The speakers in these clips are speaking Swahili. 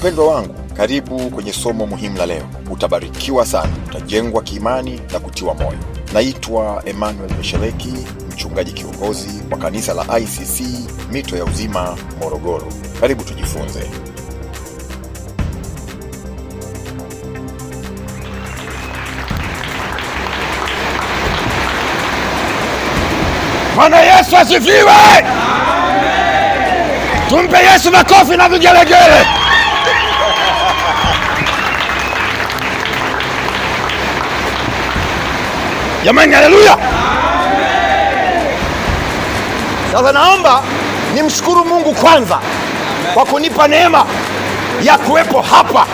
Mpendwa wangu, karibu kwenye somo muhimu la leo. Utabarikiwa sana, utajengwa kiimani na kutiwa moyo. Naitwa Emmanuel Mesheleki, mchungaji kiongozi wa kanisa la ICC Mito ya Uzima, Morogoro. Karibu tujifunze. Bwana Yesu asifiwe! Tumpe Yesu makofi na vigelegele. Jamani, haleluya! Sasa naomba nimshukuru Mungu kwanza kwa kunipa neema ya kuwepo hapa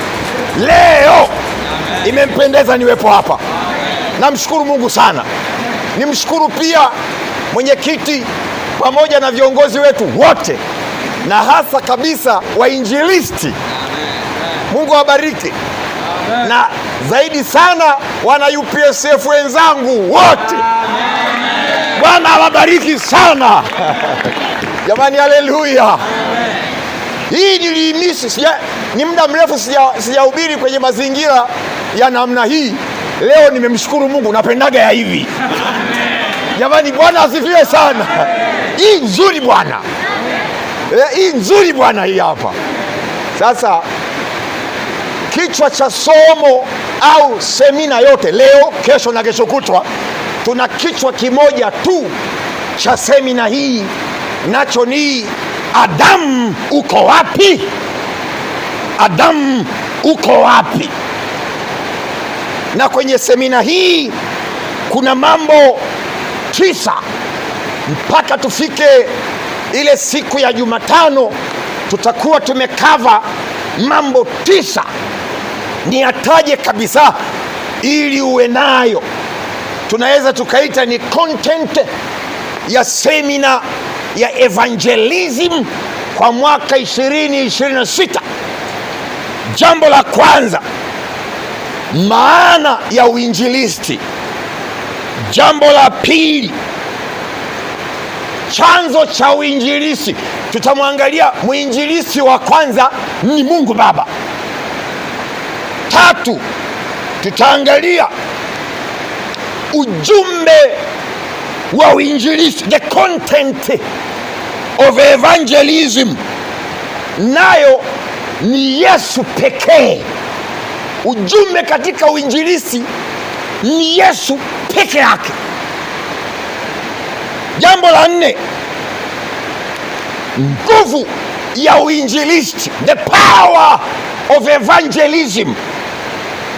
leo. Imempendeza niwepo hapa. Namshukuru Mungu sana. Nimshukuru pia mwenyekiti pamoja na viongozi wetu wote na hasa kabisa wainjilisti. Mungu awabariki. Na zaidi sana wana UPSF wenzangu wote. Bwana awabariki sana. Jamani, haleluya. Hii niliimisi, ni muda mrefu sijahubiri kwenye mazingira ya namna hii. Leo nimemshukuru Mungu, napendaga ya hivi. Jamani, Bwana asifiwe sana. Hii nzuri bwana. Hii nzuri bwana, hii hapa. Sasa kichwa cha somo au semina yote leo, kesho na kesho kutwa, tuna kichwa kimoja tu cha semina hii, nacho ni Adamu uko wapi? Adamu uko wapi? Na kwenye semina hii kuna mambo 9 mpaka tufike ile siku ya Jumatano tutakuwa tumekava mambo 9. Niyataje kabisa ili uwe nayo. Tunaweza tukaita ni content ya semina ya evangelism kwa mwaka 2026. Jambo la kwanza, maana ya uinjilisti. Jambo la pili, chanzo cha uinjilisti. Tutamwangalia mwinjilisti wa kwanza ni Mungu Baba. Tatu, tutaangalia ujumbe wa uinjilisti, the content of evangelism, nayo ni Yesu pekee. Ujumbe katika uinjilisti ni Yesu peke yake. Jambo la nne, nguvu ya uinjilisti, the power of evangelism,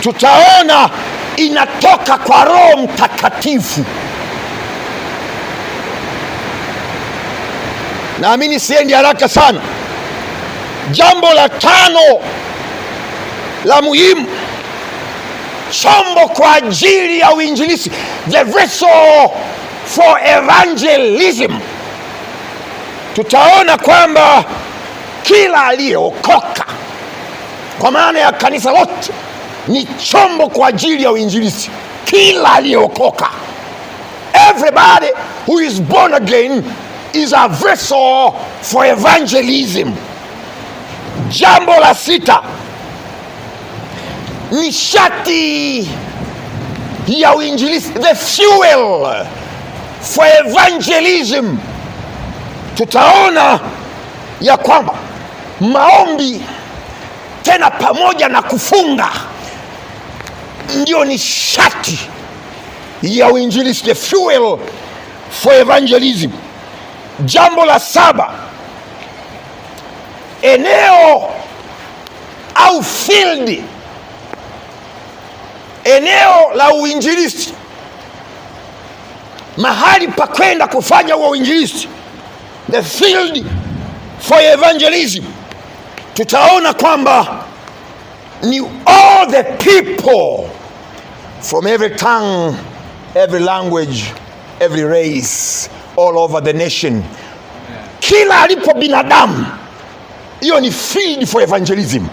tutaona inatoka kwa Roho Mtakatifu. Naamini siendi haraka sana. Jambo la tano la muhimu, chombo kwa ajili ya uinjilisti, the vessel for evangelism. Tutaona kwamba kila aliyeokoka, kwa maana ya kanisa lote, ni chombo kwa ajili ya uinjilisti. Kila aliyeokoka, everybody who is born again is a vessel for evangelism. Jambo la sita, nishati ya uinjilisti, the fuel for evangelism. Tutaona ya kwamba maombi tena pamoja na kufunga ndio nishati ya uinjilisti, the fuel for evangelism. Jambo la saba, eneo au field, eneo la uinjilisti, mahali pa kwenda kufanya huo uinjilisti, the field for evangelism. Tutaona kwamba ni all the people from every tongue, every language, every race, all over the nation. Kila alipo binadamu, hiyo ni field for evangelism.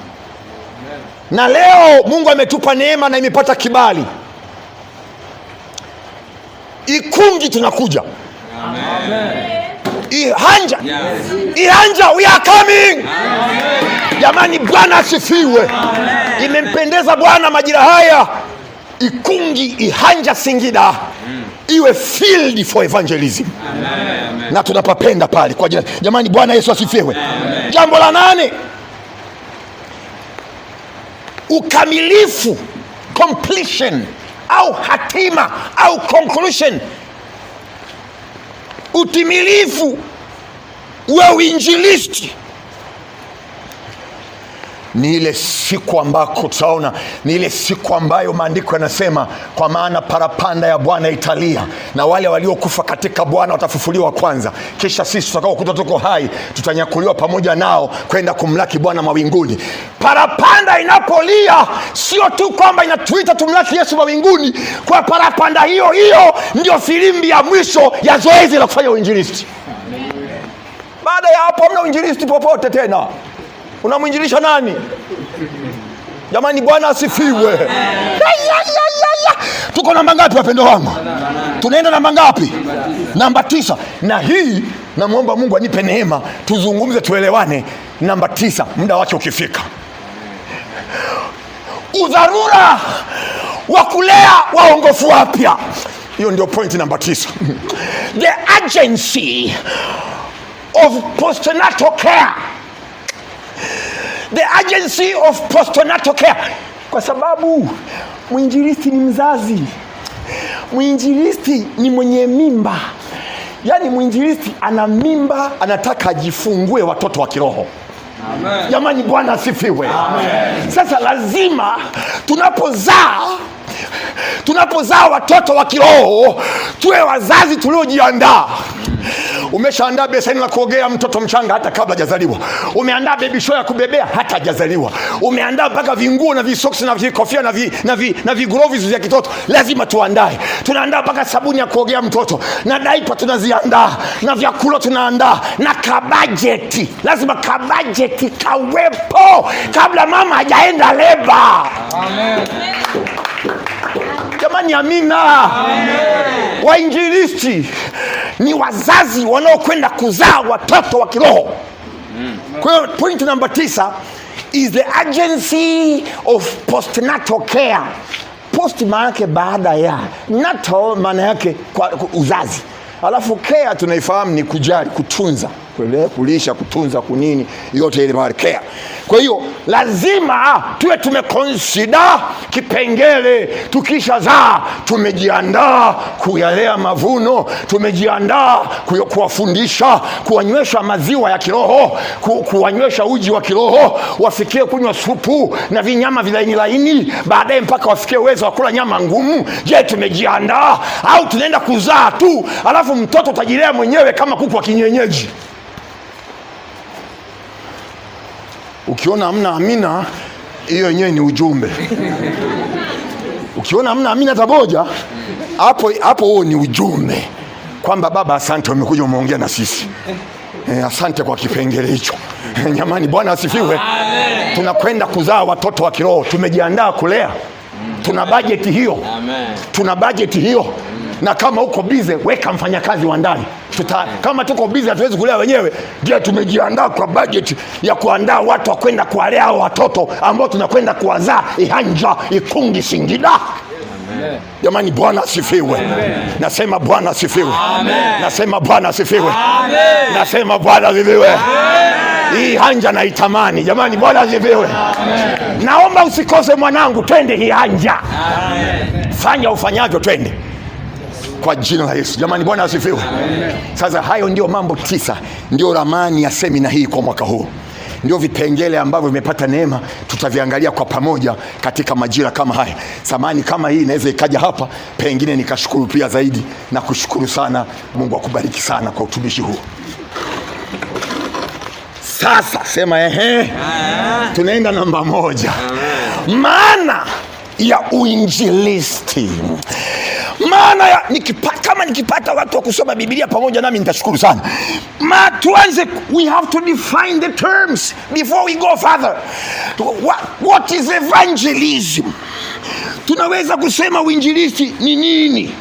Na leo Mungu ametupa neema na imepata kibali. Ikungi tunakuja. Amen. Ihanja. Ihanja, we are coming. Jamani, Bwana asifiwe. Imempendeza Bwana majira haya Ikungi, Ihanja, Singida iwe field for evangelism. Amen. Na tunapapenda pale kwa jina. Jamani, Bwana Yesu asifiwe. Jambo la nane, ukamilifu, completion au hatima au conclusion, utimilifu wa uinjilisti ni ile siku ambako tutaona, ni ile siku ambayo maandiko yanasema, kwa maana parapanda ya Bwana italia, na wale waliokufa katika Bwana watafufuliwa kwanza, kisha sisi tutakaokuta tuko hai tutanyakuliwa pamoja nao kwenda kumlaki Bwana mawinguni. Parapanda inapolia, sio tu kwamba inatuita tumlaki Yesu mawinguni. Kwa parapanda hiyo hiyo ndio filimbi ya mwisho ya zoezi la kufanya uinjilisti. Baada ya hapo hamna uinjilisti popote tena. Unamwinjilisha nani? Jamani, Bwana asifiwe. Tuko namba ngapi, wapendwa wangu? Tunaenda namba ngapi? Namba 9. Na hii namwomba Mungu anipe neema tuzungumze, tuelewane. Namba 9, muda wake ukifika, udharura wa kulea waongofu wapya. Hiyo ndio point namba 9. The urgency of postnatal care. The urgency of postnatal care. Kwa sababu mwinjilisti ni mzazi, mwinjilisti ni mwenye mimba. Yaani mwinjilisti ana mimba, anataka ajifungue watoto wa kiroho. Amen. Jamani, Bwana asifiwe. Amen. Sasa lazima tunapozaa watoto wa kiroho tuwe wazazi tuliojiandaa. Umeshaandaa beseni la kuogea mtoto mchanga hata kabla hajazaliwa. Umeandaa baby shower ya kubebea hata hajazaliwa. Umeandaa mpaka vinguo na visoksi na vikofia na vigloves vya kitoto. Lazima tuandae. Tunaandaa mpaka sabuni ya kuogea mtoto na diaper tunaziandaa, na vyakula tunaandaa, na kabajeti. Lazima kabajeti kawepo kabla mama hajaenda leba. Amen. Jamani, amina. Amen. Wainjilisti ni wazazi wanaokwenda kuzaa watoto wa kiroho. Kwa hiyo point number 9 is the urgency of postnatal care. Post maana yake baada ya, natal maana yake kwa uzazi, alafu care tunaifahamu ni kujali, kutunza, kulisha, kutunza, kunini, yote ile pale care. Kwa hiyo lazima tuwe tumeconsider kipengele, tukishazaa tumejiandaa kuyalea mavuno, tumejiandaa kuwafundisha, kuwanywesha maziwa ya kiroho, kuwanywesha uji wa kiroho, wafikie kunywa supu na vinyama vilaini laini, baadaye mpaka wafikie uwezo wa kula nyama ngumu. Je, tumejiandaa au tunaenda kuzaa tu alafu mtoto utajilea mwenyewe kama kuku wa kienyeji? Ukiona hamna amina, hiyo yenyewe ni ujumbe. Ukiona hamna amina hata moja, hapo huo ni ujumbe kwamba baba, asante, umekuja umeongea na sisi. Asante kwa kipengele hicho. Jamani, Bwana asifiwe. Tunakwenda kuzaa watoto wa kiroho, tumejiandaa kulea. Tuna bajeti hiyo. Tuna bajeti hiyo. Na kama uko bize, weka mfanyakazi wa ndani. Kama tuko bize hatuwezi kulea wenyewe. Je, tumejiandaa kwa bajeti ya kuandaa watu wa kwenda kuwalea hao watoto ambao tunakwenda kuwazaa Ihanja, Ikungi, Singida? Amen. Jamani, Bwana asifiwe. Nasema Bwana asifiwe. Nasema Bwana asifiwe. Nasema Bwana asifiwe. Hii Ihanja naitamani. Jamani, Bwana asifiwe. Naomba usikose mwanangu, twende Ihanja. Fanya ufanyavyo, twende kwa jina la Yesu. Jamani, Bwana asifiwe. Sasa hayo ndio mambo 9, ndio ramani ya semina hii kwa mwaka huu. Ndio vipengele ambavyo vimepata neema, tutaviangalia kwa pamoja katika majira kama haya. Samani kama hii inaweza ikaja hapa, pengine nikashukuru pia zaidi na kushukuru sana. Mungu akubariki sana kwa utumishi huu. Sasa sema ehe, tunaenda namba 1. Maana ya uinjilisti. Maana ya, kama nikipata watu wa kusoma Biblia pamoja nami nitashukuru sana. Tuanze, we have to define the terms before we go further. What is evangelism? Tunaweza kusema uinjilisti ni nini?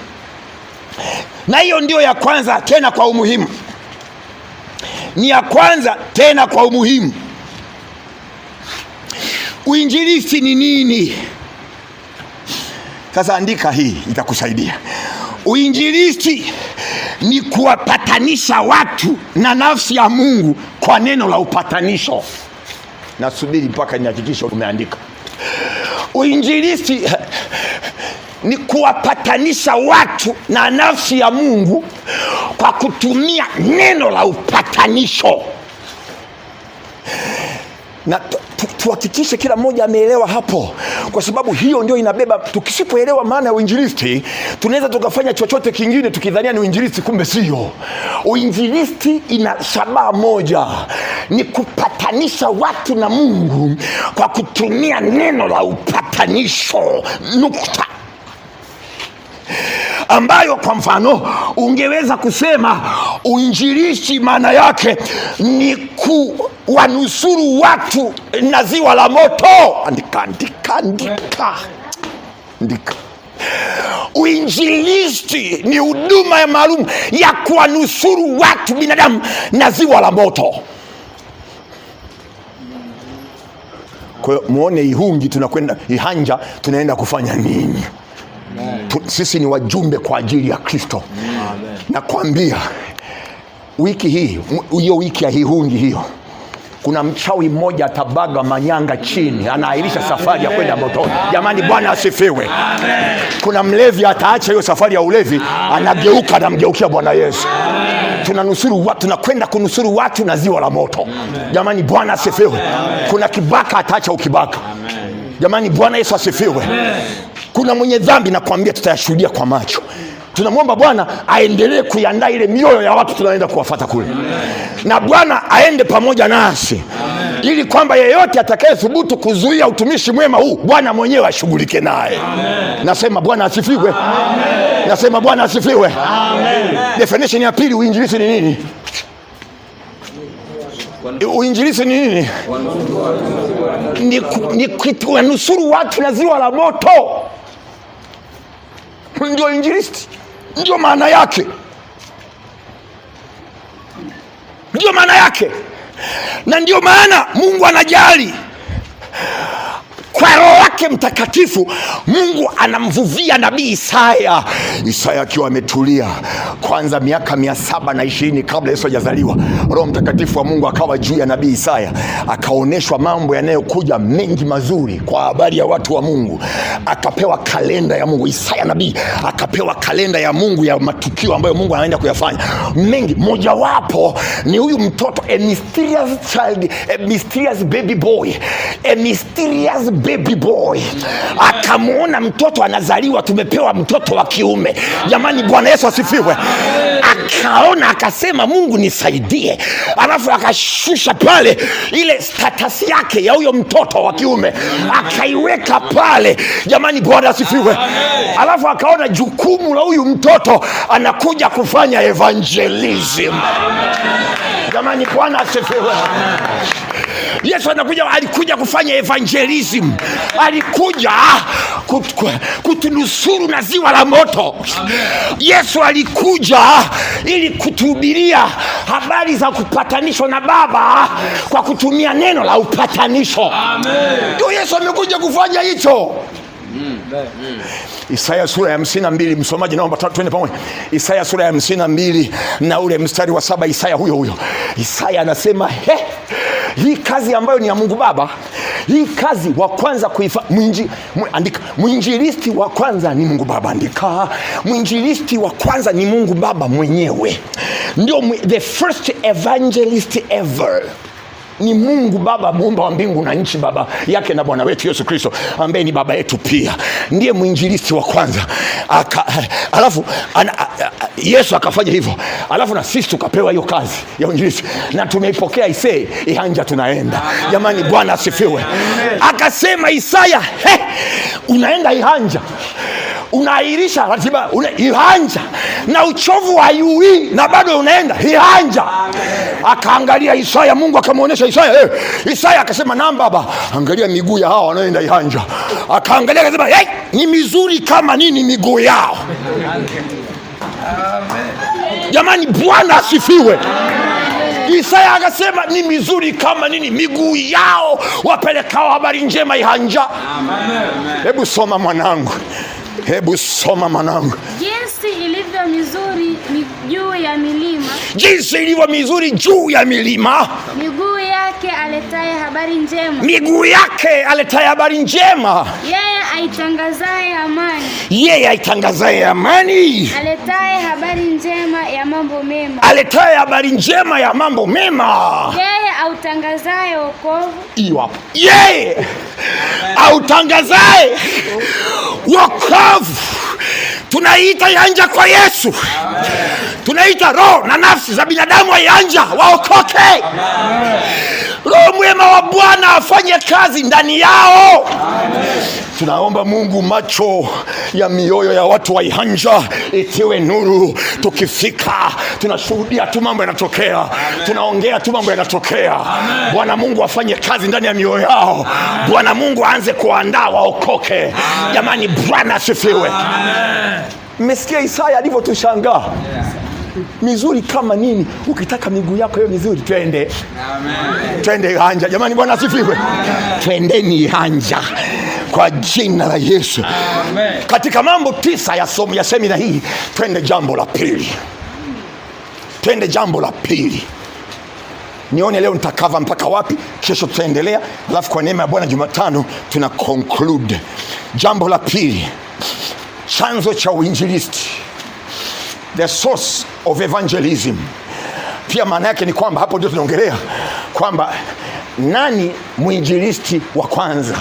Na hiyo ndio ya kwanza tena kwa umuhimu. Ni ya kwanza tena kwa umuhimu. Uinjilisti ni nini? Sasa andika hii, itakusaidia. Uinjilisti ni kuwapatanisha watu na nafsi ya Mungu kwa neno la upatanisho. Nasubiri mpaka nihakikishe umeandika. Uinjilisti ni kuwapatanisha watu na nafsi ya Mungu kwa kutumia neno la upatanisho. Na tuhakikishe kila mmoja ameelewa hapo, kwa sababu hiyo ndio inabeba. Tukisipoelewa maana ya uinjilisti, tunaweza tukafanya chochote kingine tukidhania ni uinjilisti, kumbe sio. Uinjilisti ina shabaha moja, ni kupatanisha watu na Mungu kwa kutumia neno la upatanisho, nukta. Ambayo kwa mfano ungeweza kusema uinjilisti maana yake ni kuwanusuru watu na ziwa la moto. Andika, andika, andika, andika. Uinjilisti ni huduma ya maalum ya kuwanusuru watu binadamu na ziwa la moto. Kwa hiyo muone Ihungi tunakwenda Ihanja, tunaenda kufanya nini? Sisi ni wajumbe kwa ajili ya Kristo. Nakwambia wiki hii, hiyo wiki ya Ihungi hiyo, kuna mchawi mmoja atabaga manyanga chini, anaahirisha safari ya kwenda motoni. Jamani, Bwana asifiwe. Kuna mlevi ataacha hiyo safari ya ulevi, anageuka, anamgeukia Bwana Yesu. Tunanusuru watu, tunakwenda kunusuru watu na ziwa la moto. Jamani, Bwana asifiwe. Kuna kibaka ataacha ukibaka. Jamani, Bwana Yesu asifiwe. Kuna mwenye dhambi, nakwambia, tutayashuhudia kwa macho. Tunamwomba Bwana aendelee kuiandaa ile mioyo ya watu tunaenda kuwafuata kule. Na Bwana aende pamoja nasi. Ili kwamba yeyote atakayethubutu kuzuia utumishi mwema huu, Bwana mwenyewe ashughulike naye. Nasema Bwana asifiwe. Amen. Nasema Bwana asifiwe. Amen. Definition ya pili, uinjilisti ni nini? Uinjilisti ni nini? Ni kuwanusuru watu na ziwa la moto. Ndio injilisti, ndio maana yake, ndio maana yake. Na ndio maana Mungu anajali. Kwa Roho wake Mtakatifu Mungu anamvuvia nabii Isaya. Isaya akiwa ametulia kwanza miaka 720 kabla Yesu hajazaliwa, Roho Mtakatifu wa Mungu akawa juu ya nabii Isaya, akaoneshwa mambo yanayokuja mengi mazuri kwa habari ya watu wa Mungu. Akapewa kalenda ya Mungu. Isaya nabii akapewa kalenda ya Mungu ya matukio ambayo Mungu anaenda kuyafanya mengi. Mojawapo ni huyu mtoto, a mysterious child, a mysterious baby boy, a mysterious baby boy. Akamuona mtoto anazaliwa, tumepewa mtoto wa kiume. Jamani, Bwana Yesu asifiwe. Akaona akasema, Mungu nisaidie. Alafu akashusha pale ile status yake ya huyo mtoto wa kiume, akaiweka pale. Jamani, Bwana asifiwe. Alafu akaona jukumu la huyu mtoto, anakuja kufanya evangelism. Jamani, Bwana asifiwe. Yesu anakuja, alikuja kufanya evangelism. Alikuja kutunusuru na ziwa la moto. Yesu alikuja ili kutuhubiria habari za kupatanishwa na Baba kwa kutumia neno la upatanisho. Ndio Yesu amekuja kufanya hicho. Isaya sura ya 52, msomaji naomba twende pamoja. Isaya sura ya 52 na ule mstari wa 7, Isaya huyo huyo. Isaya anasema, hii kazi ambayo ni ya Mungu Baba, hii kazi wa kwanza andika, mwinjilisti wa kwanza ni Mungu Baba, andika. Mwinjilisti wa kwanza ni Mungu Baba mwenyewe. Ndio the first evangelist ever. Ni Mungu Baba, muumba wa mbingu na nchi, baba yake na Bwana wetu Yesu Kristo ambaye ni baba yetu pia. Ndiye mwinjilisti wa kwanza. Alafu Yesu akafanya hivyo. Alafu na sisi tukapewa hiyo kazi ya uinjilisti na tumeipokea isee, Ihanja tunaenda. Jamani, Bwana asifiwe. Akasema Isaya, unaenda Ihanja, unaahirisha ratiba, Ihanja na uchovu wa UE na bado unaenda Ihanja. Akaangalia Isaya, Mungu akamuonesha Isaya. Isaya akasema, naam baba, angalia miguu ya hawa wanaoenda Ihanja. Akaangalia akasema, hey, ni mizuri kama nini miguu yao. Jamani, Bwana asifiwe. Isaya akasema ni mizuri kama nini miguu yao wapelekao habari njema Ihanja. Hebu soma mwanangu, hebu soma mwanangu. Jinsi ilivyo mizuri juu ya milima, Jinsi ilivyo mizuri juu ya milima, miguu yake aletaye habari njema, miguu yake aletaye habari njema, yeye aitangazaye amani, yeye aitangazaye amani, aletaye habari njema ya mambo mema, aletaye habari njema ya mambo mema. Yeye autangazaye wokovu, Hiyo hapo, yeye autangazaye wokovu. Tunaita Ihanja kwa Yesu. Tunaita roho na nafsi za binadamu wa Ihanja waokoke. Roho mwema wa Bwana afanye kazi ndani yao. Tunaomba Mungu macho ya mioyo ya watu wa Ihanja itiwe nuru. Tukifika tunashuhudia tu mambo yanatokea, tunaongea tu mambo yanatokea. Bwana Mungu afanye kazi ndani ya mioyo yao. Bwana Mungu aanze kuandaa waokoke. Jamani, Bwana asifiwe. Mmesikia Isaya alivyotushangaa? Mizuri kama nini? Ukitaka miguu yako hiyo mizuri, twende. Twende Ihanja. Jamani, Bwana asifiwe. Twendeni Ihanja kwa jina la Yesu. Amen. Katika mambo 9 ya somo ya semina hii, twende jambo la pili. Twende jambo la pili. Nione leo nitakava mpaka wapi, kesho tutaendelea, alafu kwa neema ya Bwana Jumatano tuna conclude. Jambo la pili, chanzo cha uinjilisti, the source of evangelism. Pia maana yake ni kwamba hapo ndio tunaongelea kwamba nani mwinjilisti wa kwanza,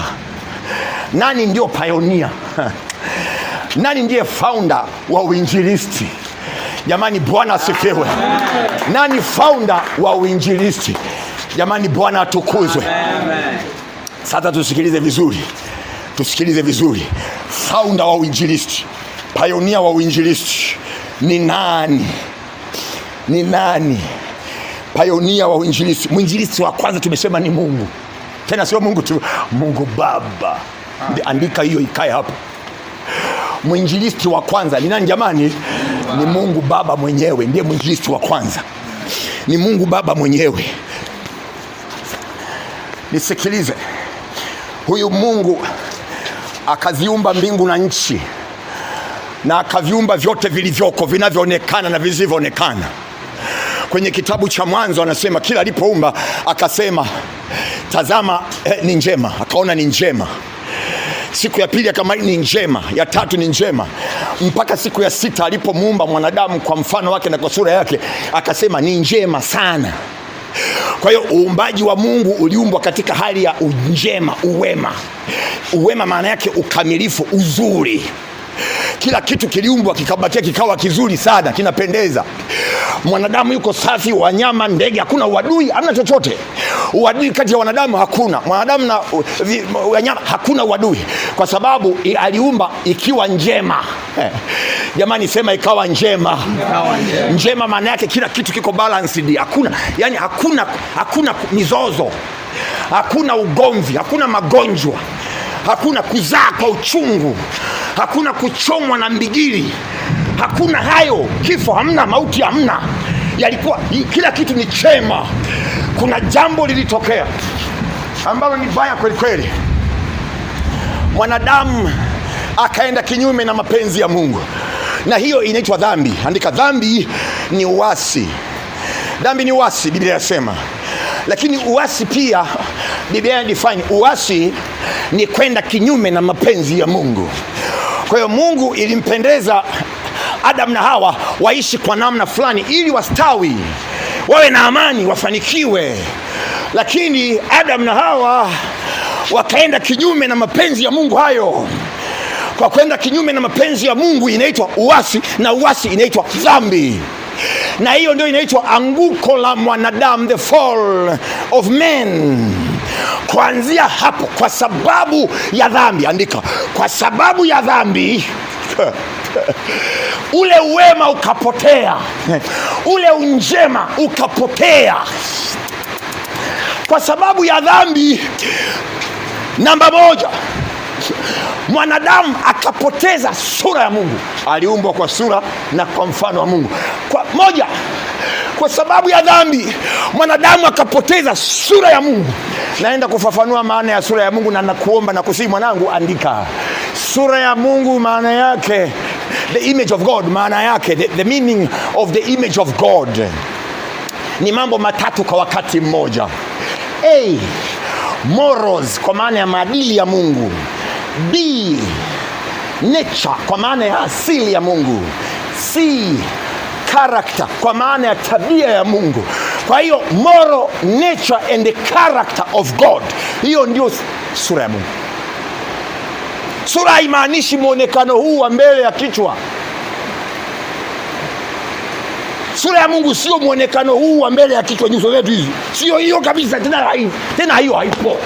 nani ndio pioneer, nani ndiye founder wa uinjilisti. Jamani, Bwana asifiwe. Nani founder wa uinjilisti? Jamani, Bwana atukuzwe. Amen. Sasa tusikilize vizuri, tusikilize vizuri. Founder wa uinjilisti, pioneer wa uinjilisti ni nani? Ni nani pioneer wa uinjilisti? Mwinjilisti wa kwanza tumesema ni Mungu. Tena sio Mungu tu, Mungu Baba. Andika hiyo ikae hapo. Mwinjilisti wa kwanza ni nani jamani? Ni Mungu Baba mwenyewe, ndiye mwinjilisti wa kwanza. Ni Mungu Baba mwenyewe. Nisikilize. Huyu Mungu akaziumba mbingu na nchi, na akaviumba vyote vilivyoko, vinavyoonekana na visivyoonekana. Kwenye kitabu cha Mwanzo anasema kila alipoumba akasema tazama, ni njema, akaona ni njema. Siku ya pili akamali ni njema, ya tatu ni njema, mpaka siku ya sita alipomuumba mwanadamu kwa mfano wake na kwa sura yake akasema ni njema sana. Kwa hiyo uumbaji wa Mungu uliumbwa katika hali ya unjema, uwema. Uwema maana yake ukamilifu, uzuri. Kila kitu kiliumbwa kikabakia kikawa kizuri sana, kinapendeza. Mwanadamu yuko safi, wanyama, ndege, hakuna uadui, hamna chochote. Uadui kati ya wanadamu hakuna. Mwanadamu na wanyama hakuna uadui, kwa sababu aliumba ikiwa njema. Jamani, sema ikawa njema. Ikawa njema. Njema maana yake kila kitu kiko balanced. Hakuna, yani hakuna, hakuna mizozo, hakuna ugomvi, hakuna magonjwa, hakuna kuzaa kwa uchungu, hakuna kuchomwa na mbigili, hakuna hayo, kifo hamna, mauti hamna. Yalikuwa kila kitu ni chema. Kuna jambo lilitokea ambalo ni baya kweli kweli. Mwanadamu akaenda kinyume na mapenzi ya Mungu, na hiyo inaitwa dhambi. Andika, dhambi ni uasi. Dhambi ni uasi, Biblia inasema. Lakini uasi pia Biblia ina define uasi ni kwenda kinyume na mapenzi ya Mungu. Kwa hiyo Mungu ilimpendeza Adam na Hawa waishi kwa namna fulani ili wastawi, wawe na amani, wafanikiwe. Lakini Adam na Hawa wakaenda kinyume na mapenzi ya Mungu hayo. Kwa kwenda kinyume na mapenzi ya Mungu inaitwa uasi, na uasi inaitwa dhambi. Na hiyo ndio inaitwa anguko la mwanadamu, the fall of man. Kuanzia hapo, kwa sababu ya dhambi, andika, kwa sababu ya dhambi ule uwema ukapotea, ule unjema ukapotea. Kwa sababu ya dhambi, namba moja, mwanadamu akapoteza sura ya Mungu. Aliumbwa kwa sura na kwa mfano wa Mungu. Kwa moja, Kwa sababu ya dhambi mwanadamu akapoteza sura ya Mungu. Naenda kufafanua maana ya sura ya Mungu, na nakuomba na kusihi mwanangu, andika sura ya Mungu, maana yake the image of God, maana yake the meaning of the image of God ni mambo matatu kwa wakati mmoja. A, morals kwa maana ya maadili ya Mungu. B, nature kwa maana ya asili ya Mungu. C, character kwa maana ya tabia ya Mungu. Kwa hiyo moral, nature and the character of God, hiyo ndio sura ya Mungu. Sura haimaanishi mwonekano huu wa mbele ya kichwa. Sura ya Mungu sio mwonekano huu wa mbele ya kichwa, nyuso zetu hizi, sio hiyo kabisa, tena hiyo haipo.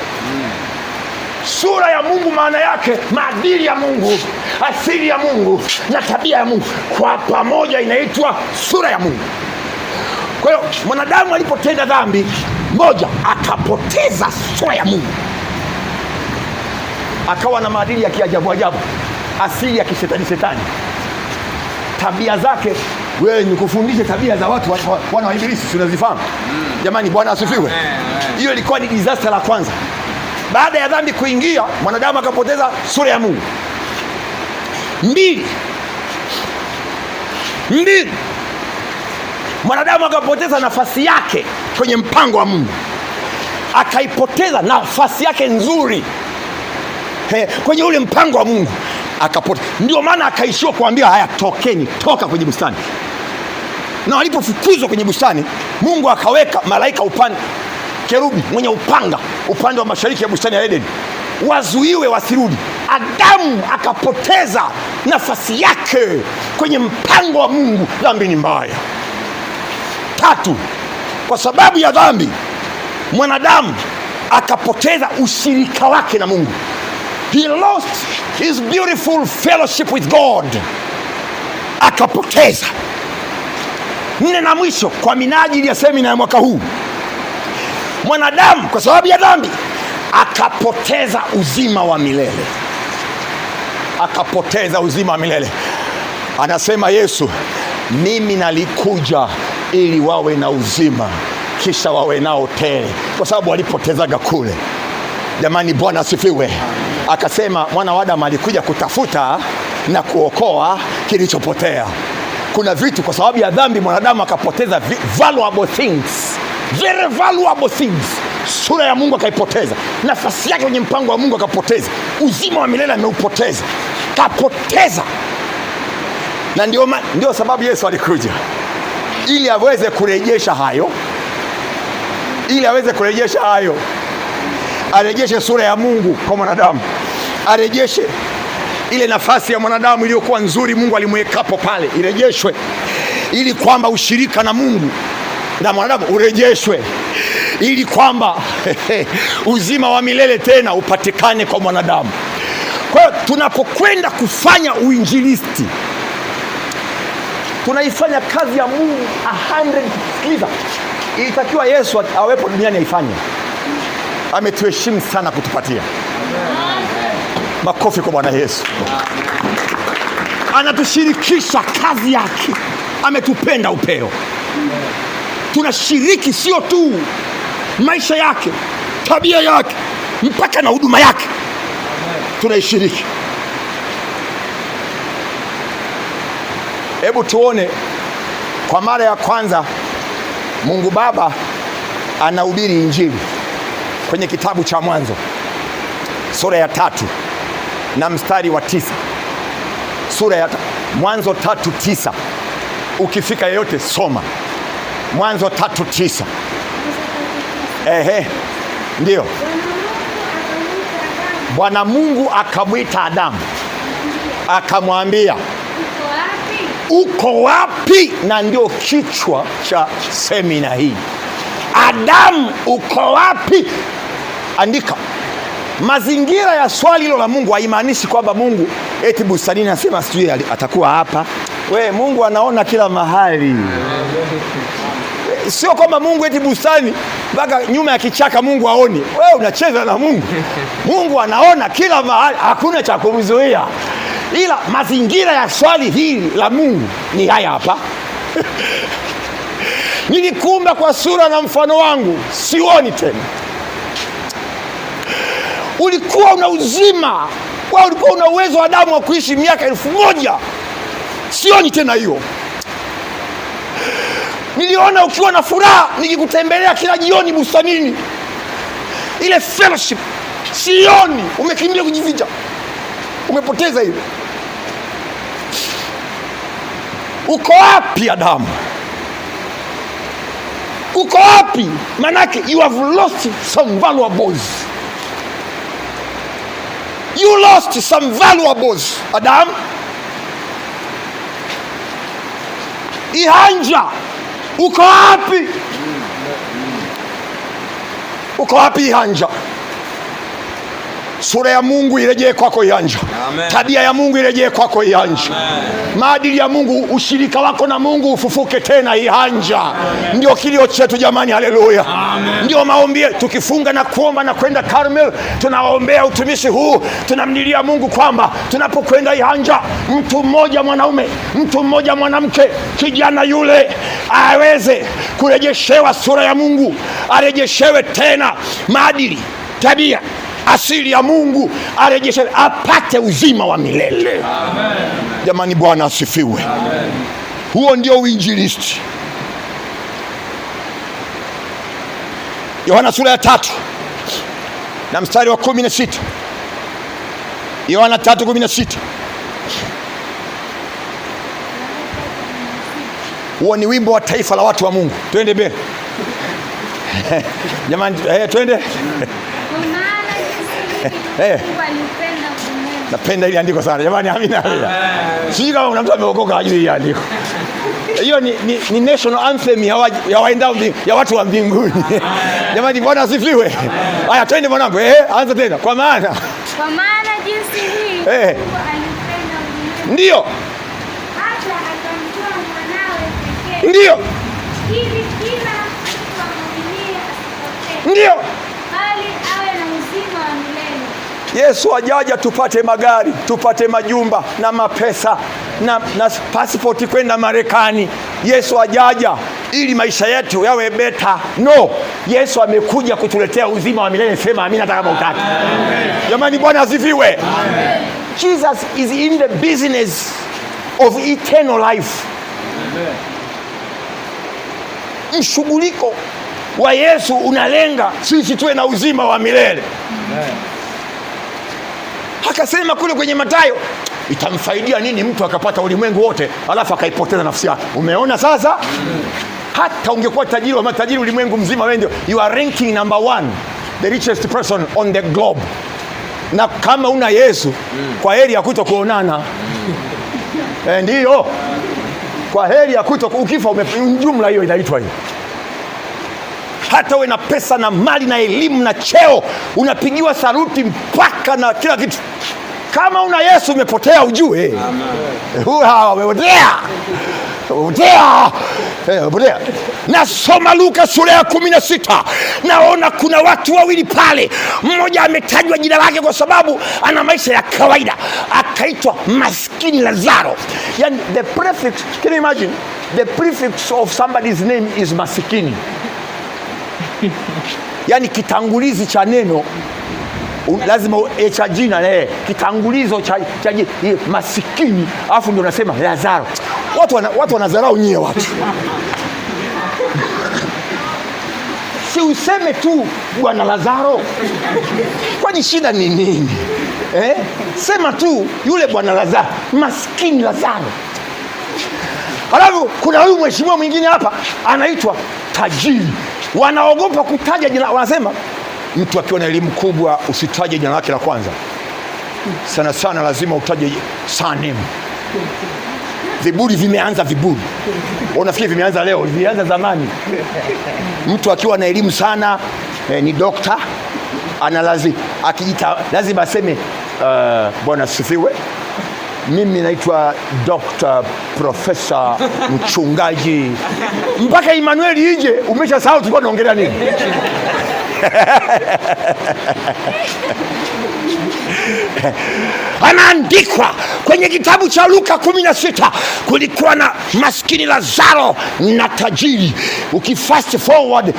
Sura ya Mungu maana yake maadili ya Mungu, asili ya Mungu na tabia ya Mungu kwa pamoja inaitwa sura ya Mungu. Kwa hiyo mwanadamu alipotenda dhambi, moja, akapoteza sura ya Mungu, akawa na maadili ya kiajabu ajabu, asili ya kishetani shetani, tabia zake. Wewe nikufundishe tabia za watu wana wa Ibilisi, si unazifahamu? Jamani, Bwana asifiwe. Hiyo ilikuwa ni disaster la kwanza. Baada ya dhambi kuingia, mwanadamu akapoteza sura ya Mungu. Mbili, mwanadamu akapoteza nafasi yake kwenye mpango wa Mungu, akaipoteza nafasi yake nzuri kwenye ule mpango wa Mungu akapoteza. Ndio maana akaishiwa kuambia haya, tokeni, toka kwenye bustani. Na walipofukuzwa kwenye bustani, Mungu akaweka malaika upande, kerubi mwenye upanga upande wa mashariki ya bustani ya Eden, wazuiwe wasirudi. Adamu akapoteza nafasi yake kwenye mpango wa Mungu. Dhambi ni mbaya. Tatu, kwa sababu ya dhambi mwanadamu akapoteza ushirika wake na Mungu. He lost his beautiful fellowship with God, akapoteza. Nne na mwisho, kwa minajili ya semina ya mwaka huu, mwanadamu kwa sababu ya dhambi akapoteza uzima wa milele, akapoteza uzima wa milele. Anasema Yesu, mimi nalikuja ili wawe na uzima kisha wawe nao tele, kwa sababu walipotezaga kule. Jamani, Bwana asifiwe. Akasema mwana wa Adamu alikuja kutafuta na kuokoa kilichopotea. Kuna vitu kwa sababu ya dhambi mwanadamu akapoteza valuable things, very valuable things. Sura ya Mungu akaipoteza, nafasi yake kwenye mpango wa Mungu akapoteza, uzima wa milele ameupoteza, kapoteza. Na ndio sababu Yesu alikuja ili aweze kurejesha hayo, ili aweze kurejesha hayo, arejeshe sura ya Mungu kwa mwanadamu, arejeshe ile nafasi ya mwanadamu iliyokuwa nzuri Mungu alimwekapo pale, irejeshwe, ili kwamba ushirika na Mungu na mwanadamu urejeshwe, ili kwamba uzima wa milele tena upatikane kwa mwanadamu. Kwa hiyo tunapokwenda kufanya uinjilisti, tunaifanya kazi ya Mungu 100. Sikiliza, ilitakiwa Yesu awepo duniani aifanye. Ametuheshimu sana kutupatia. Makofi kwa Bwana Yesu. Anatushirikisha kazi yake, ametupenda upeo. Tunashiriki sio tu maisha yake, tabia yake, mpaka na huduma yake tunaishiriki. Hebu tuone kwa mara ya kwanza Mungu Baba anahubiri Injili kwenye kitabu cha Mwanzo sura ya 3 na mstari wa 9. Sura ya Mwanzo 3:9. Ukifika yeyote soma Mwanzo 3:9. Ehe, ndio. Bwana Mungu akamwita Adamu akamwambia, uko wapi? Na ndio kichwa cha semina hii. Adamu uko wapi? Andika. Mazingira ya swali hilo la Mungu haimaanishi kwamba Mungu eti bustanini anasema sijui atakuwa hapa. We, Mungu anaona kila mahali. Sio kwamba Mungu eti bustani mpaka nyuma ya kichaka Mungu haoni. Wewe unacheza na Mungu. Mungu anaona kila mahali, hakuna cha kumzuia. Ila mazingira ya swali hili la Mungu ni haya hapa. Nilikuumba kwa sura na mfano wangu, sioni tena. Ulikuwa una uzima, wewe ulikuwa una uwezo wa damu wa kuishi miaka 1000, sioni tena hiyo. Niliona ukiwa na furaha nikikutembelea kila jioni bustanini, ile fellowship sioni, umekimbia kujificha, umepoteza hiyo. Uko wapi Adamu? Uko wapi? Manake you have lost some valuables. You lost some valuables, Adam. Ihanja, uko wapi? Uko wapi Ihanja? Sura ya Mungu irejee kwako Ihanja. Tabia ya Mungu irejee kwako Ihanja. Maadili ya Mungu, ushirika wako na Mungu ufufuke tena Ihanja. Ndio kilio chetu jamani, haleluya. Ndio maombi tukifunga na kuomba na kwenda Karmel, tunawaombea utumishi huu, tunamlilia Mungu kwamba tunapokwenda Ihanja, mtu mmoja mwanaume, mtu mmoja mwanamke, kijana yule aweze kurejeshewa sura ya Mungu, arejeshewe tena maadili, tabia, asili ya Mungu, arejeshewe apate uzima wa milele. Amen. Jamani, Bwana asifiwe. Amen. Huo ndio uinjilisti. Yohana sura ya 3 na mstari wa 16. Yohana 3:16. Huo ni wimbo wa taifa la watu wa Mungu. Twende mbele. Jamani, twende. Napenda ile andiko sana jamani, amina. Sijui kama kuna mtu ameokoka hajui ile andiko. Hiyo ni national anthem ya waendao ya watu wa mbinguni. Jamani, Bwana asifiwe. Haya, twende mwanangu. Anza tena. Kwa maana jinsi hii Mungu alipenda ulimwengu. Ndio. Hata akamtoa mwanawe pekee. Ndio. Ili kila mtu amwaminie asipotee. Ndio. Bali awe na uzima wa milele. Yesu ajaja tupate magari, tupate majumba na mapesa na pasipoti kwenda Marekani. Yesu ajaja ili maisha yetu yawe beta. No, Yesu amekuja kutuletea uzima wa milele. Sema amina hata kama hutaki. Jamani, Bwana asifiwe. Amen. Jesus is in the business of eternal life. Amen. Mshughuliko wa Yesu unalenga sisi tuwe na uzima wa milele. Amen. Akasema kule kwenye Mathayo, itamfaidia nini mtu akapata ulimwengu wote alafu akaipoteza nafsi yake? Umeona sasa? Hata ungekuwa tajiri wa matajiri ulimwengu mzima, wewe ndio you are ranking number 1, the richest person on the globe. Na kama una Yesu, kwa heri ya kutokuonana. Ndio. Kwa heri ya kuto, ukifa jumla hiyo inaitwa hiyo. Hata uwe na pesa na mali na elimu na cheo, unapigiwa saluti mpaka na kila kitu, kama una Yesu umepotea, ujue. Umepotea. Umepotea. Nasoma Luka sura ya 16, naona kuna watu wawili pale. Mmoja ametajwa jina lake kwa sababu ana maisha ya kawaida, akaitwa maskini Lazaro. Yani the prefix, can you imagine? The prefix of somebody's name is masikini. Yani kitangulizi cha neno lazima cha jina, kitangulizo cha jina masikini, alafu ndio unasema Lazaro. Watu wanadharau nyie watu. Si useme tu Bwana Lazaro. Kwani shida ni nini? Sema tu yule Bwana Lazaro, maskini Lazaro. Halafu kuna huyu mheshimiwa mwingine hapa anaitwa tajiri. Wanaogopa kutaja jina, wanasema mtu akiwa na elimu kubwa usitaje jina lake la kwanza. Sana sana lazima utaje surname. Viburi vimeanza viburi. Unafikiri vimeanza leo? Vimeanza zamani. Mtu akiwa na elimu sana, ni doctor, ana akiita lazima aseme Bwana asifiwe. Mimi naitwa Dr. Professor Mchungaji. Mpaka Emmanuel ije umeshasahau tulikuwa tunaongelea nini. Anaandikwa kwenye kitabu cha Luka 16, kulikuwa na maskini Lazaro na tajiri. Ukifast forward,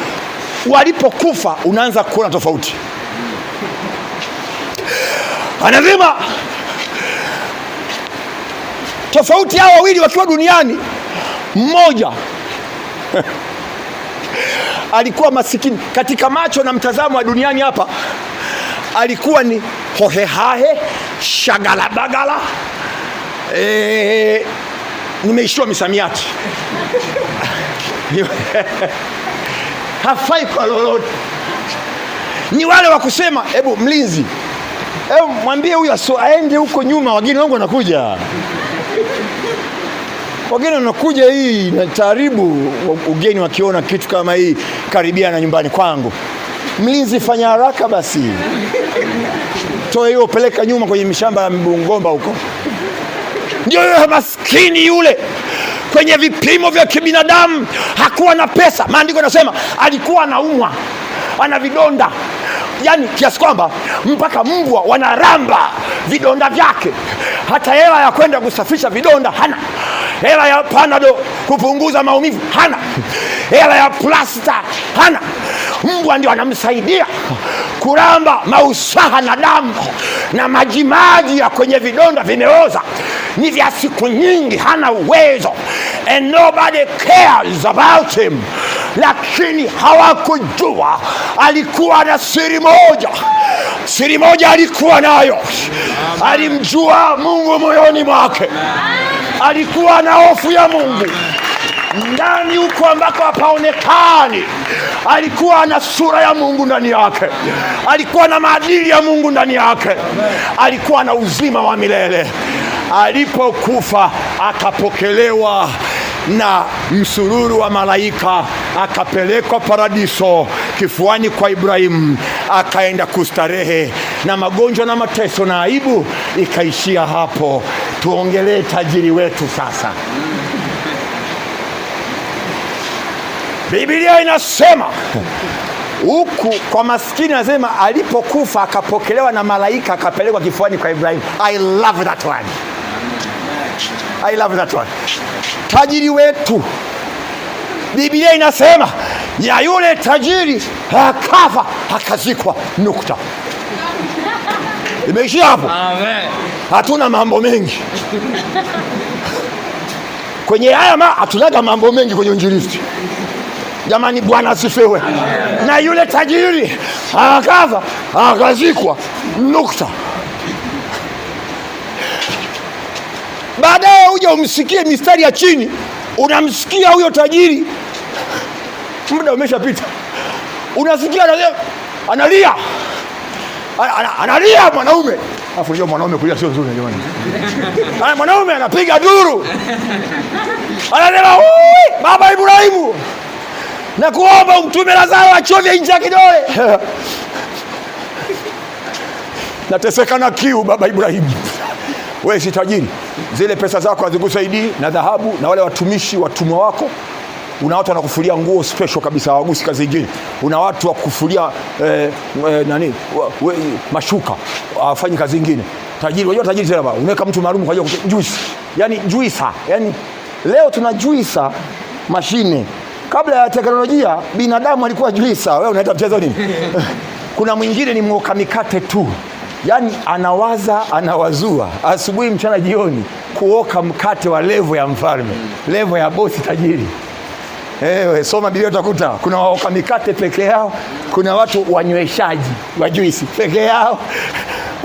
walipokufa unaanza kuona tofauti. Anasema tofauti hao wawili wakiwa duniani, mmoja alikuwa masikini katika macho na mtazamo wa duniani hapa, alikuwa ni hohehahe shagalabagala, nimeishiwa misamiati hafai kwa lolote. Ni wale wa kusema hebu mlinzi, hebu mwambie huyu aende huko nyuma, wageni wangu wanakuja, wageni wanakuja, hii inataribu ugeni wakiona kitu kama hii karibia na nyumbani kwangu. Mlinzi, fanya haraka basi, toa hiyo, peleka nyuma kwenye mishamba ya Mbungomba huko. Ndio yule maskini yule, kwenye vipimo vya kibinadamu hakuwa na pesa. Maandiko yanasema alikuwa anaumwa, ana vidonda, yaani kiasi kwamba mpaka mbwa wanaramba vidonda vyake. Hata hela ya kwenda kusafisha vidonda hana, hela ya panado kupunguza maumivu hana, hela ya plasta hana. Mbwa ndio anamsaidia kuramba mausaha na damu na majimaji ya kwenye vidonda vimeoza, ni vya siku nyingi, hana uwezo, and nobody cares about him. Lakini hawakujua alikuwa na siri moja. Siri moja alikuwa nayo, alimjua Mungu moyoni mwake, alikuwa na hofu ya Mungu ndani huko ambako hapaonekani. Alikuwa na sura ya Mungu ndani yake, alikuwa na maadili ya Mungu ndani yake, alikuwa na uzima wa milele. Alipokufa akapokelewa na msururu wa malaika, akapelekwa paradiso kifuani kwa Ibrahimu, akaenda kustarehe, na magonjwa na mateso na aibu ikaishia hapo. Tuongelee tajiri wetu sasa. Biblia inasema huku kwa maskini, anasema alipokufa akapokelewa na malaika akapelekwa kifuani kwa Ibrahimu. I love that one. I love that one. Tajiri wetu, Biblia inasema ya yule tajiri akafa akazikwa, nukta. Imeishia hapo. Amen. Hatuna mambo mengi kwenye haya, hatunaga mambo mengi kwenye injilisti. Jamani, Bwana asifiwe. Na yule tajiri akafa akazikwa, nukta. Baadaye uje umsikie mistari ya chini, unamsikia huyo tajiri, muda umeshapita, unasikia analia, analia mwanaume. Alafu unajua mwanaume kulia sio nzuri jamani. Mwanaume anapiga duru, anasema Baba Ibrahimu, nakuomba umtume Lazaro achovye nje ya kidole. Nateseka na kiu, Baba Ibrahimu. Wewe si tajiri, zile pesa zako hazikusaidii, na dhahabu na wale watumishi watumwa wako. Una watu wanakufulia nguo special kabisa, hawagusi kazi nyingine. Una watu wa kufulia mashuka, hawafanyi kazi nyingine. Tajiri, unajua tajiri tena baba, unaweka mtu maalum kwa ajili ya juice. Yaani juicer, yaani leo tuna juicer mashine. Kabla ya teknolojia binadamu alikuwa juicer. Wewe unaita mchezo nini? Kuna mwingine ni mwoka mikate tu. Yaani anawaza, anawazua asubuhi, mchana, jioni kuoka mkate wa levo ya mfalme, levo ya bosi tajiri. Ewe, soma Biblia utakuta kuna waoka mikate peke yao, kuna watu wanyweshaji wa juisi peke yao,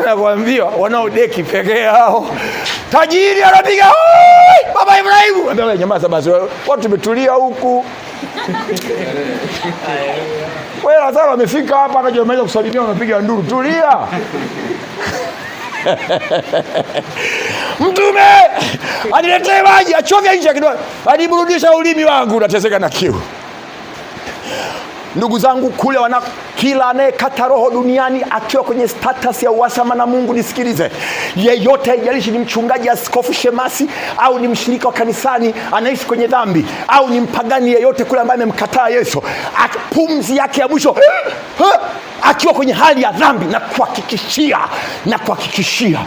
nakwambia wanaodeki peke yao. Tajiri anapiga Baba Ibrahimu, ambia nyamaza basi, watu tumetulia huku. Wewe Lazaro amefika hapa akajamaliza kusalimia, unapiga nduru, tulia. Mtume aniletee maji achovye nje kidogo, aliburudisha ulimi wangu unateseka na kiu. Ndugu zangu kule wana kila anayekata roho duniani akiwa kwenye status ya uhasama na Mungu, nisikilize, yeyote, haijalishi ni mchungaji, askofu, shemasi au ni mshirika wa kanisani anaishi kwenye dhambi au ni mpagani yeyote kule ambaye amemkataa Yesu, pumzi yake ya mwisho Akiwa kwenye hali ya dhambi, na kuhakikishia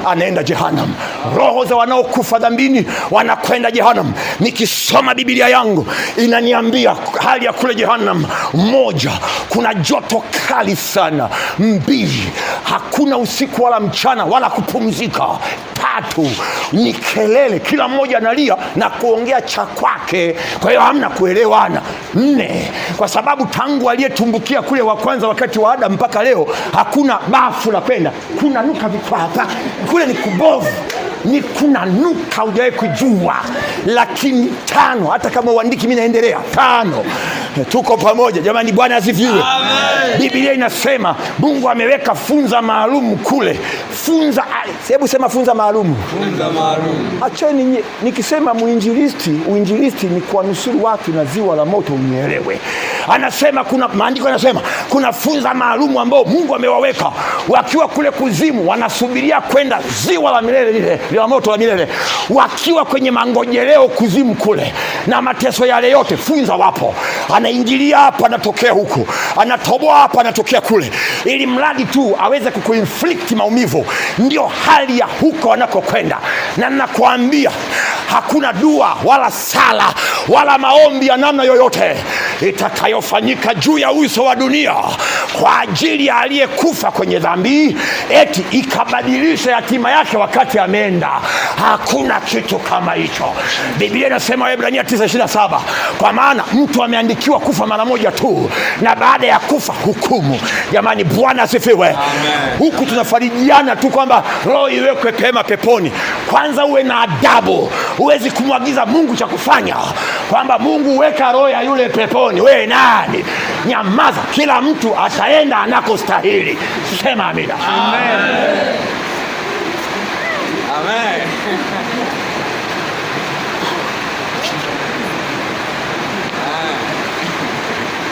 anaenda Jehanamu. Roho za wanaokufa dhambini wanakwenda Jehanamu. Nikisoma Biblia yangu inaniambia hali ya kule Jehanamu: moja, kuna joto kali sana; mbili, hakuna usiku wala mchana wala kupumzika; tatu, ni kelele, kila mmoja analia na kuongea cha kwake, kwa hiyo hamna kuelewana; nne, kwa sababu tangu aliyetumbukia kule wa kwanza wakati wa Adam mpaka leo hakuna bafu la kwenda, kuna nuka vikwapa kule, ni kubovu, ni kuna nuka hujawahi kujua. Lakini tano, hata kama uandiki, mi naendelea. Tano, tuko pamoja jamani, Bwana asifiwe. Biblia inasema Mungu ameweka funza maalum kule, funza. Hebu sema funza maalum. Funza maalum. Acheni nikisema muinjilisti, uinjilisti ni kuwanusuru watu na ziwa la moto, unielewe. Anasema kuna maandiko yanasema kuna funza maalum ambao Mungu amewaweka wakiwa kule kuzimu, wanasubiria kwenda ziwa la milele lile la moto la milele, wakiwa kwenye mangojeleo kuzimu kule na mateso yale yote, funza wapo. Anaingilia hapa, anatokea huku, anatoboa hapa, anatokea kule, ili mradi tu aweze kukuinflict maumivu. Ndio hali ya huko anakokwenda, na nakwambia hakuna dua wala sala wala maombi ya namna yoyote itakayofanyika juu ya uso wa dunia kwa ajili ya aliyekufa kwenye dhambi eti ikabadilisha hatima yake wakati ameenda. Hakuna kitu kama hicho. Biblia inasema Waebrania 9:27, kwa maana mtu ameandikiwa kufa mara moja tu, na baada ya kufa hukumu. Jamani, Bwana asifiwe. Huku tunafarijiana tu kwamba roho iwekwe pema peponi. Kwanza uwe na adabu. Huwezi kumwagiza Mungu cha kufanya, kwamba Mungu weka roho ya yule peponi. We nani? Nyamaza, kila mtu ataenda anakostahili. Sema amina. Amen. Amen.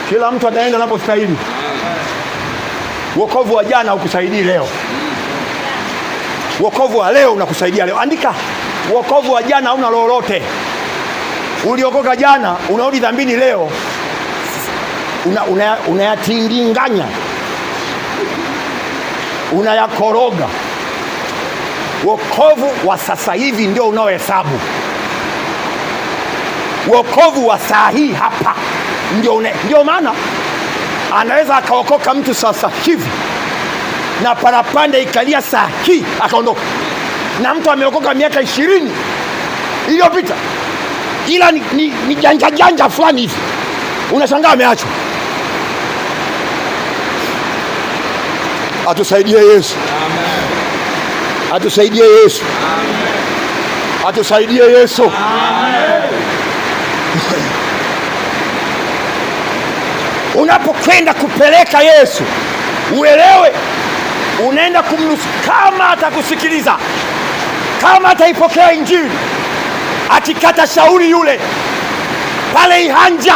Kila mtu ataenda anapostahili. Wokovu wa jana hukusaidii leo. Wokovu wa leo unakusaidia leo. Andika, wokovu wa jana hauna lolote. Uliokoka jana, unarudi dhambini leo, unayatindinganya, unayakoroga. Wokovu wa sasa hivi ndio unaohesabu. Wokovu wa saa hii hapa ndio maana anaweza akaokoka mtu sasa hivi na parapanda ikalia saa hii akaondoka, na mtu ameokoka miaka 20 iliyopita, ila ni janja janja fulani hivi, unashangaa ameachwa. Atusaidie Yesu. Amen. Atusaidie Yesu. Amen. Atusaidie Yesu. Amen. Unapokwenda kupeleka Yesu, uelewe unaenda kumnusu. Kama atakusikiliza, kama ataipokea Injili, akikata shauri yule pale Ihanja.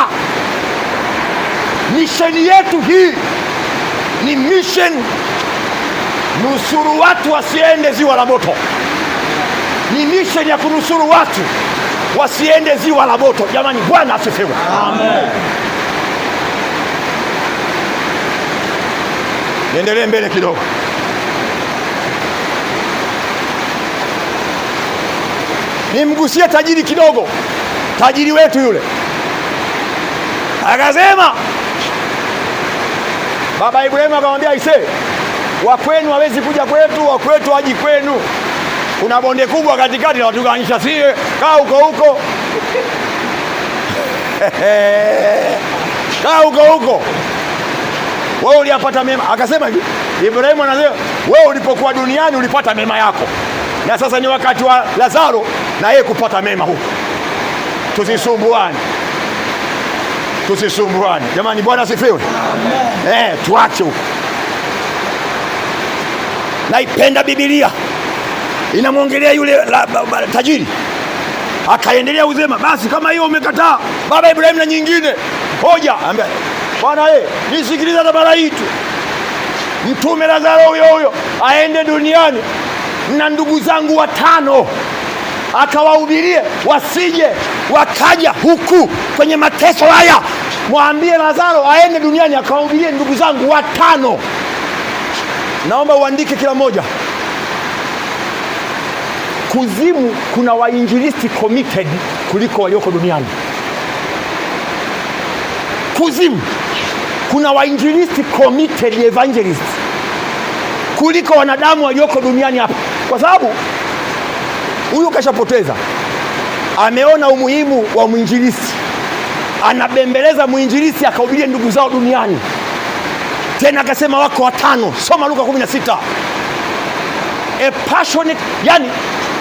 Misheni yetu hii ni mission nusuru watu wasiende ziwa la moto. Ni mission ya kunusuru watu wasiende ziwa la moto. Jamani, Bwana asifiwe. Amen. Niendelee mbele kidogo. Nimgusie tajiri kidogo. Tajiri wetu yule akasema, Baba Ibrahimu akamwambia, aisee, wa kwenu hawezi kuja kwetu, wa kwetu haji kwenu. Kuna bonde kubwa katikati na watuganisha sie, kaa huko huko. Kaa huko huko. Wewe uliyapata mema. Akasema hivi, Ibrahimu anasema, wewe ulipokuwa duniani ulipata mema yako, na sasa ni wakati wa Lazaro na yeye kupata mema huko. Tusisumbuane. Tusisumbuane. Jamani, Bwana asifiwe. Amen. Tuache huko. Naipenda Biblia. Inamwongelea yule tajiri. Akaendelea kusema, basi kama hiyo umekataa, Baba Ibrahimu na nyingine hoja. Ambia, Bwana nisikilize hata mara hii tu. Mtume Lazaro huyo huyo aende duniani na ndugu zangu 5 akawahubirie, wasije wakaja huku kwenye mateso haya. Mwambie Lazaro aende duniani akawahubirie ndugu zangu 5. Naomba uandike kila mmoja. Kuzimu kuna wainjilisti committed kuliko walioko duniani. Kuzimu kuna wainjilisti committed evangelists kuliko wanadamu walioko duniani hapa. Kwa sababu huyu kashapoteza, ameona umuhimu wa mwinjilisti, anabembeleza mwinjilisti akahubirie ndugu zao duniani. Tena akasema wako 5. Soma Luka 16. A passionate, yani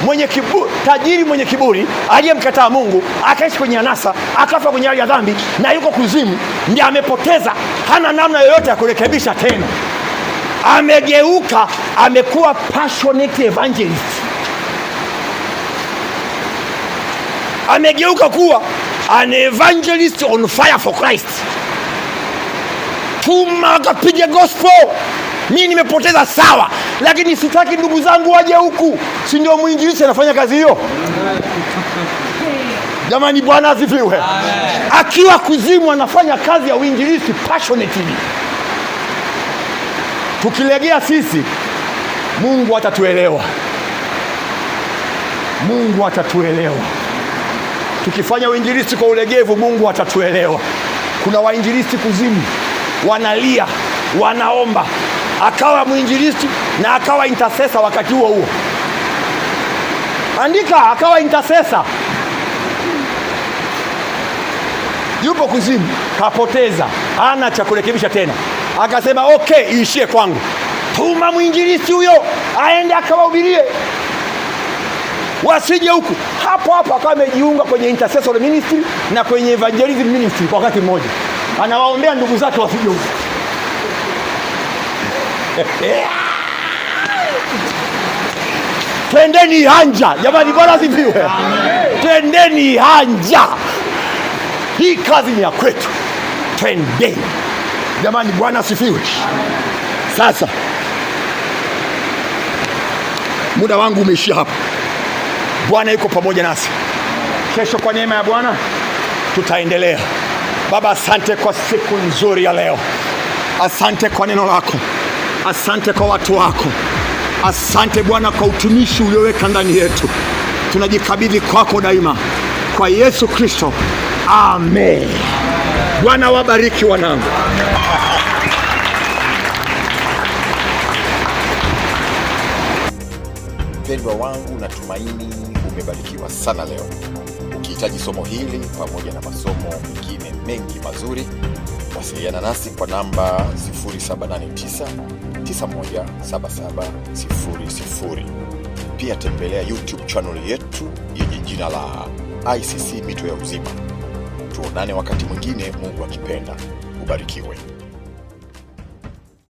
mwenye kiburi, tajiri mwenye kiburi aliyemkataa Mungu, akaishi kwenye anasa, akafa kwenye hali ya dhambi na yuko kuzimu, ndiye amepoteza, hana namna yoyote ya kurekebisha tena. Amegeuka, amekuwa passionate evangelist. Amegeuka kuwa an evangelist on fire for Christ. Tuma akapiga gospel. Mimi nimepoteza sawa, lakini sitaki ndugu zangu waje huku. Si ndio mwinjilisti anafanya kazi hiyo? Jamani, Bwana asifiwe. Akiwa kuzimu anafanya kazi ya uinjilisti passionately. Tukilegea sisi, Mungu atatuelewa. Mungu atatuelewa. Tukifanya uinjilisti kwa ulegevu, Mungu atatuelewa. Kuna wainjilisti kuzimu wanalia, wanaomba. Akawa mwinjilisti na akawa intercessor wakati huo huo. Andika, akawa intercessor. Yupo kuzimu, kapoteza, hana cha kurekebisha tena. Akasema okay, iishie kwangu. Tuma mwinjilisti huyo aende akawahubirie, wasije huku. Hapo hapo akawa amejiunga kwenye intercessory ministry na kwenye evangelism ministry kwa wakati mmoja. Anawaombea ndugu zake wasije huku. Twendeni hanja jamani, Bwana asifiwe. Twendeni hanja, hii kazi ni ya kwetu. Twendeni jamani, Bwana asifiwe. Sasa muda wangu umeishia hapa. Bwana yuko pamoja nasi. Kesho kwa neema ya Bwana tutaendelea. Baba, asante kwa siku nzuri ya leo. Asante kwa neno lako. Asante kwa watu wako. Asante Bwana kwa utumishi ulioweka ndani yetu. Tunajikabidhi kwako daima. Kwa Yesu Kristo. Amen. Bwana wabariki wanangu. Mpendwa wangu, natumaini umebarikiwa sana leo. Ukihitaji somo hili pamoja na masomo mengine mengi mazuri, wasiliana nasi kwa namba 0789 917700. Pia tembelea YouTube channel yetu yenye jina la ICC Mito ya Uzima. Tuonane wakati mwingine, Mungu akipenda. Ubarikiwe.